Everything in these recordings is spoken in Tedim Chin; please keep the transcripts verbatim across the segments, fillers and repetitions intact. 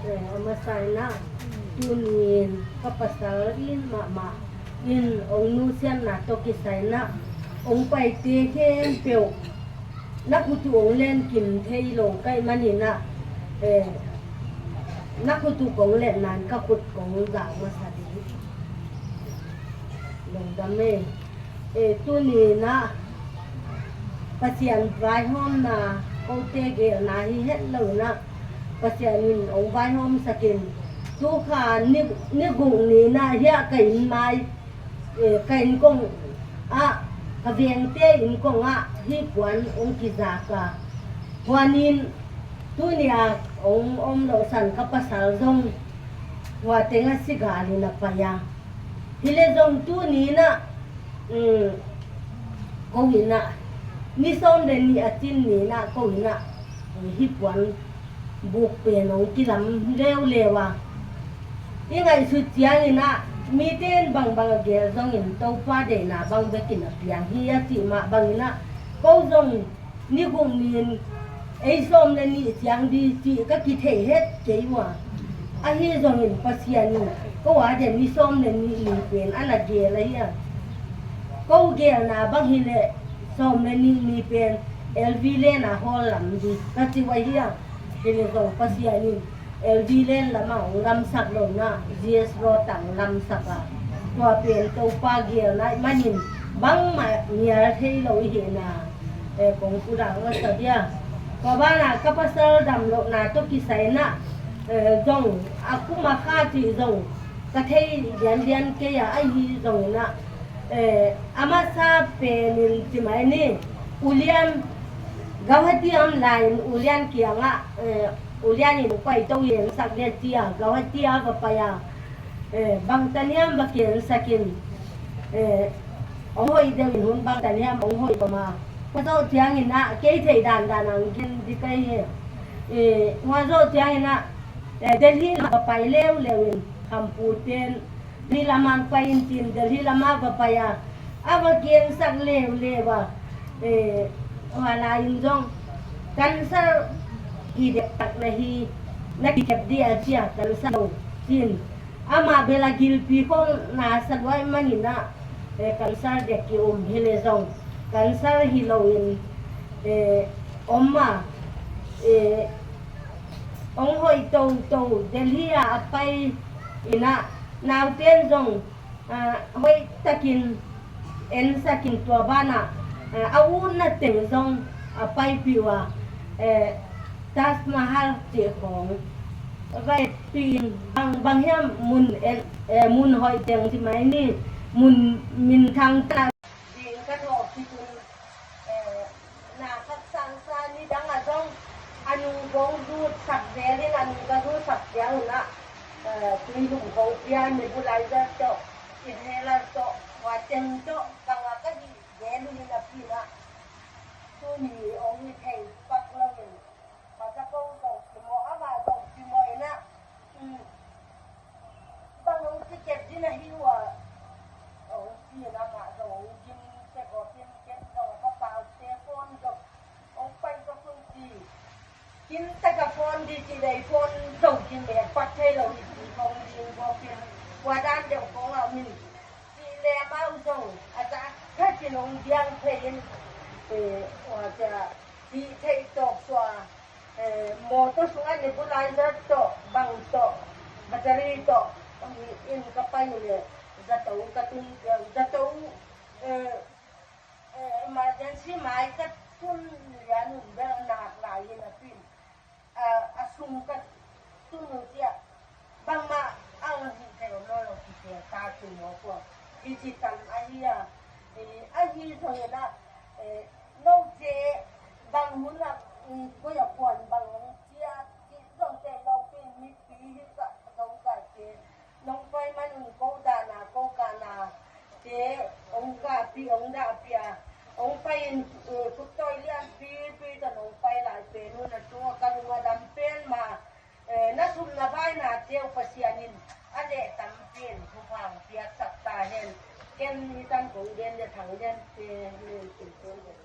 Eh, a masa in ah, tuni in ka pasal in mahmah in hong nusiatna tawh kisai in ah, hong paite khempeuh na khut uh hong len kim thei lo ka hih manin ah, eh, na khut uh kong letna in ka khut kong zau masa ding. Lungdam e. Eh, tuni in ah Pasian vaihawmna, kote geelna hi het lo in ah, Pasian in hong vaihawmsak in, tu kha ni, ni guk ni in ah hiah ka inn mai, eh, ka inn kong ah, ka vengte inn kong ah hih puan hong kizak a, hua ni in tuni a hong om loh san ka pasal zong hua teng ah si gal in a pai a. Hi leh zong tuni in ah, um, ko inn ah, ni sawm le nih a cin ni in ah ko inn ah, um, hih puan buk pen hong kilam leuleu a. I ngaihsut ciangin ah, mite in bangbang a geel zongin Topa deihna bang bekin a piang hi a cih mah bangin ah, ko zong ni guk ni in ei sawm le nih ciang ding cih ka kithei het kei uh a. Ahi zongin Pasian in ko a dia ni sawm le nih ni pen a na geel ahi a. Ko geelna bang hi leh sawm le nih ni pen L V Lane a hawl lam ding ka ci uh ahi a. Hi leh zong Pasian in L V Lane lamah hong lamsak lo in ah, G S Road ah hong lamsak a. Tua pen Topa geelna ahih manin bangmah nial thei lo i hihna, eh, kong pulak masa dia. Tua banah ka pasal dam lohna tawh kisai in ah, eh, zong a kum a kha cih zong ka thei lianlian kei a, ahi zongin ah, eh, a masa pen in ci mai ni, ulian Guwahati a om lai in ulian kiangah, eh, ulian in pai to in sak lian ci a, Guwahati a va pai a, eh, bangtan hiam va kiansak in, eh, hong hoih deuh in hun bangtan hiam hong hoih kawm a. Hua zawh ciangin ah, kei theih dandan a hong gen ding ka hi. Eh, hua zawh ciangin ah, eh, Delhi lam va pai leuleu in, Khampu ten Delhi lam hong pai in ci in, Delhi lam ah va pai a, a va kiansak leuleu a, eh, hua lai in zong cancer kidep tak na hi, na kidep ding a ci a, cancer lo ci in. Amah bel a gilpi khong na sa luai manin ah, eh, cancer dek ki-um hi leh zong, cancer hi loin, eh, om a, eh, hong hoih toto, Delhi ah a pai in ah, naute in zong, ah, hoih takin ensak in tua banah, eh, a utna teng zong a paipih uh a, eh, Taj Mahal cih khawng va etpih in, bang, bang hiam mun en, eh, mun hoih teng ci mai ni, mun minthang teng ding ka thawhkik un, eh, na khat sangsa nidang ah zong a nu kong zutsak zel in, a nu ka zutsak ciangun ah, eh, tuilum kong pia, nebulizer tawh, inhaler tawh, tua teng tawh, bang a ka hih zel uh hi napi in ah, tuni hong hi thei pak lo in, masa ko zong kimawl, amah zong kimawl in ah, um, bang hong kikep ding ahi uh a, hong ci in amah zong hong gim tek aw, gim tek zong a, ka paute phone zong hong pai ka phone ci. Kim taka phone ding ci leh phone zo kim e, pak thei lo hi ci kong ding bawk in, kua dan deuh kong a om in. Cih leh amau zong a zak khat in hong diang thei in, eh, ua cia, cih theih tawk tua, eh, mawtaw sungah nebulizer tawh, bang tawh, battery tawh, hong hi in ka pai uh leh, zato ka tun, zato, eh, eh, emergency mai ka tun lian un bel nak lai hi napi in, a, a sung ka tun uh ciah, bangmah a hong hih thei om lo, lo kician ta cin mawk uh a, kici tam ahi a, eh, ahi zongin ah, eh, note bang hun ah, mm, koi a kuan bang hong ciah, cih zong theih lopi in mipi hi ka, ka, ka, nong pai man un ko dahna, ko kahna te hong kahpih, hong dahpih a, hong pai in, eh, khuttawi lianpipi tawh nong pai lai pen un a tung a ka lung a dam pen mah, eh, na sum na vaina te uh Pasian in a leh tampi in thupha hong piaksak ta hen. Ken hi tan kong gen le thang den te nen kin pen den.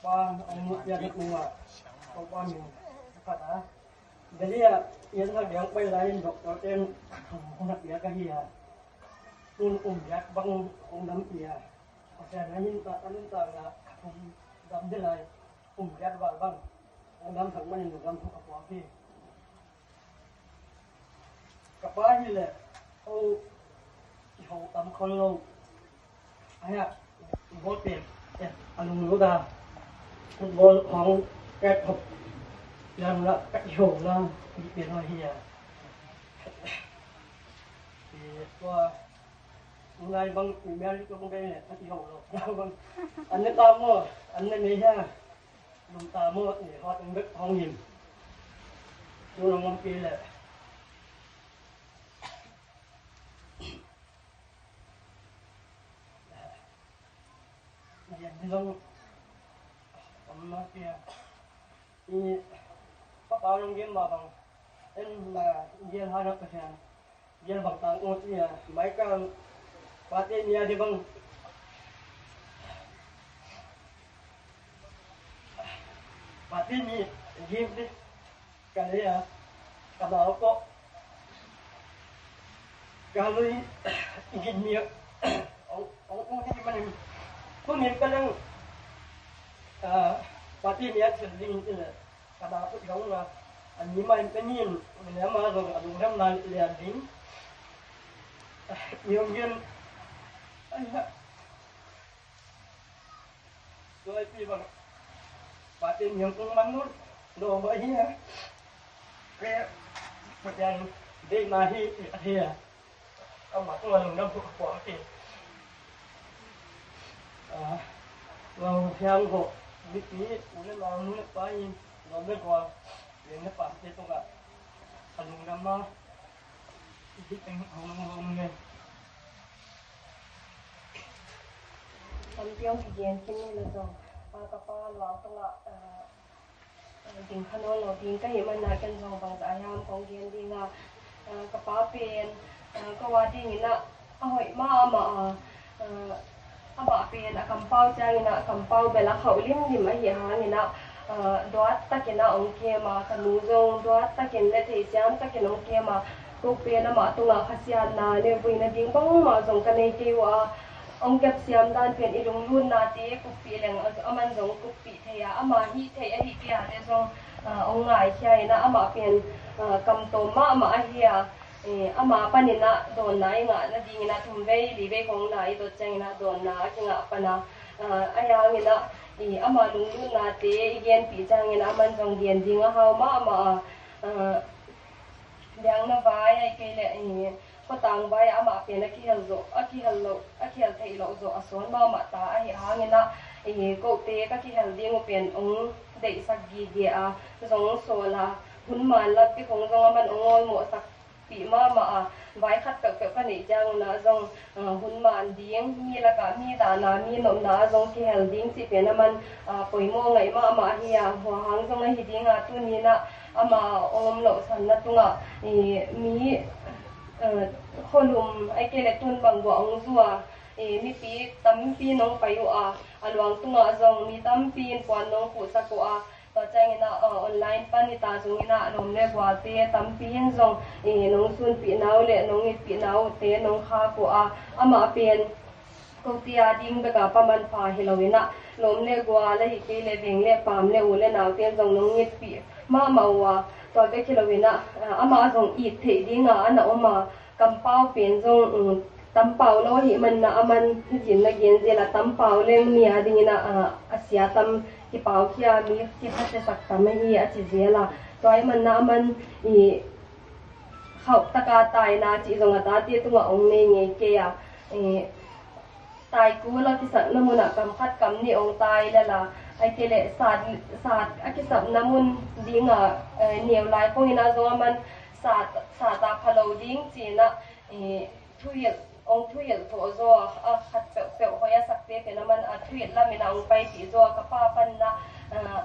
Pa, ang mut ya nak nunga. Ko pa min. Kata. Dali ya, yan ha yang pai lai doctor ten. Ko nak ya ka hi ya. Tun um yak bang ong dam pia. Pasian na hin ta, ta nun ta nga, um dam de lai, um yak bang bang ong dam thak manin dam thak a puak hi. Ka pa hi leh, ho, i ho tam khol lo. Ai a, i bol pen, eh, a lunglut a. Football khong ket hop. Yang la, ka i ho la, i pen ho hi a. I tua, Ngai bang, i mel i tung bei le, a ti hong lo. Bang, an ne ta mo, an ne mei ha. Lum ta mo, ni hot ang bek hong him. Tu long ngom pi le. Ni an ni long. Om ma pi a. I, pa pa long gem ma bang. En ma, gel ha na pa sian. Gel bang tang ut ia, Michael, pate ni a di bang. Pate ni, gim di, ka le a, ka mau ko, ka lui, gim ni, ong, ong, ong di manim, kunim ka lang, ah, pate ni a sil ding ila. Ka ba put zong la, a ni mai pe nin, ni a ma zong a lungdam lai lian ding. Ni hong gen, ai ha. Suai pi bang, pate ni hong kung man nun, lo ba hi ha. Ke, put yan, dei ma hi, hi ha. Amah tungah lungdam uh a puak hi. Ah, Lao Hiang Hoh, mipi, u le nau, nu le pa in, lawm le gual, leng le pamte tungah a lungdam a, i hih teng hong lungdam le. Tampi hong kigen khin ni la zong, ah, ka pa Luang tungah, ah, ding kha nawn lo ding ka hih manin ah ken zong bangzah hiam kong gen ding a, ah, ka pa pen, ah, ko a dingin ah a hoih mahmah a, ah, amah pen a kampau ciangin ah kampau bel a khauh limlim ahih hangin ah, ah, duat takin ah hong kem a, ka nu zong duat takin le theisiam takin hong kem a, ko pen amah tungah khasiatna le buaina ding bangmah zong ka nei kei uh a, hong kepsiam dan pen i lunglutnate kuppih leng a, aman zong kuppih thei a, ama hih theih ahih kei a le zong, ah, hong ngaikhia in ah, amah pen, ah, kamtawm mahmah ahi a, eh, ama panin ah dawnna i ngah nadingin ah thum vei li vei kong na i dot ciangin ah dawnna a kingah pan a, ah, ahi hangin ah, eh, ama lunglutnate i genpih ciangin ah aman zong gen ding a hau mahmah a, ah, biakna vai ahih kei leh, eh, khuatang vai ah amah pen a kihel zawh, a kihel loh, a kihel theih loh zawh a sawn mahmah ta ahih hangin ah, eh, kote ka kihel ding uh pen hong deihsak gige a, zong sawl a, hun man lam te khong zong aman hong awlmawhsak pih mahmah a, vai khat peuhpeuh ka neih ciangun ah zong, ah, hun man ding, mi lakah mi dahna, mi nopna ah zong kihel ding cih pen aman, ah, poimawh ngaih mahmah ahi a, hua hang zong ahi ding a, tuni in ah ama hong om lohsanna tungah, i, mi, eh, khualum, ahih kei leh tun bang guah hong zu a, i, mipi tampi in hong pai uh a, a luang tungah zong mi tampi in puan hong khuhsak uh a, tua ciangin ah, eh, online pan i ta zongin ah lawm le gualte tampi in zong, i, nong sunpihna uh le nong itpihna uhte nong khak uh a, amah pen kote a ding bek a pa manpha hi lo in ah, lawm le gual ahih kei leh veng le paam le u le naute in zong nong itpih mahmah uh a, tua bek hi lo in ah, ah, amah zong it theih ding a a na om a, kampau pen zong, um, tampau lo ahih manin ah aman hih cin na gen zel a, tampau leng mi a dingin ah, ah, a sia tam kipaukhia, mi kikhaciasak tam ahi a ci zel a, tua ahih manin ah aman i khauh taka taina cih zong a tate tungah hong nei ngei kei a, i, tai kul a kisakna munah kam khat kam nih hong tai lel a, ahih kei leh sat, sat a kisapna mun dingah, eh, neu lai khongin ah zong aman sat, sat a pha lo ding ci-in ah, eh, thuhilh, hong thuhilh thawh zaw a, a khat peuhpeuh hoih a sakte pen aman a thuhilh lamin ah hong paipih zaw a, ka pa panin ah, eh,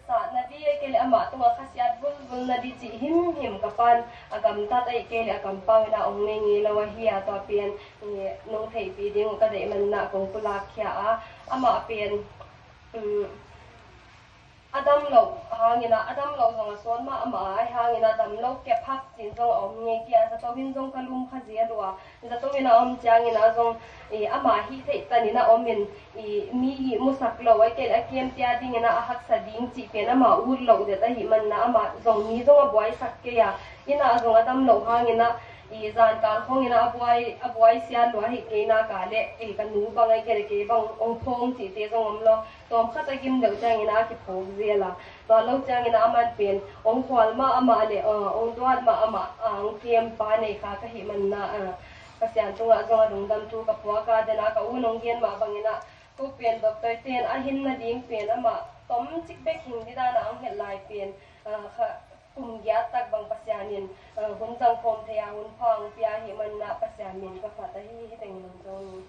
sat nadi ahih kei leh amah tungah khasiat vulvul nadi cih himhim ka pan a gamtat ahih kei leh a kampau in ah hong nei ngei lo ahi a, tua pen, eh, nong theihpih ding uh ka deih manin ah kong pulak khia a, amah pen, um, A dam loh hangin ah, a dam loh zong a sawt mahmah a, ahi hangin ah dam loh kep hak cin zong a om ngei kei a, zato in zong ka lum kha zel uh a, zato in a om ciangin ah zong i, amah hih theih tanin a om in, i, mi ihmusak lo, a ken a kemte a dingin ah a haksa ding cih pen amah ut loh det ahih manin ah amah zong mi zong a buaisak kei a, inn ah zong a dam loh hangin ah i, zan kal khawngin ah a buai, a buai siat lua ahih kei nak leh, i, ka nu bang a, kei le kei bang ong phawng cihte zong om lo. Tawmkhat a gim deuh ciangin a kiphawk zel a, tua lo ciangin a aman pen ong khual mah amah le, a, ong duat mah amah, a, ong kem pa nei kha ka hih manin a, a, Pasian tungah zong a lungdam thu ka puak a, den a ka u in ong gen mah bangin ah, ko pen doctor ten a hin nading pen amah tomcik bek hing ding dan a ong hilh lai pen, a, kha, kum giat tak bang Pasian in, a, hun zang khawm thei a, hun pha ong pia ahih manin ah Pasian min ka phat ahi hi tengin ong zong.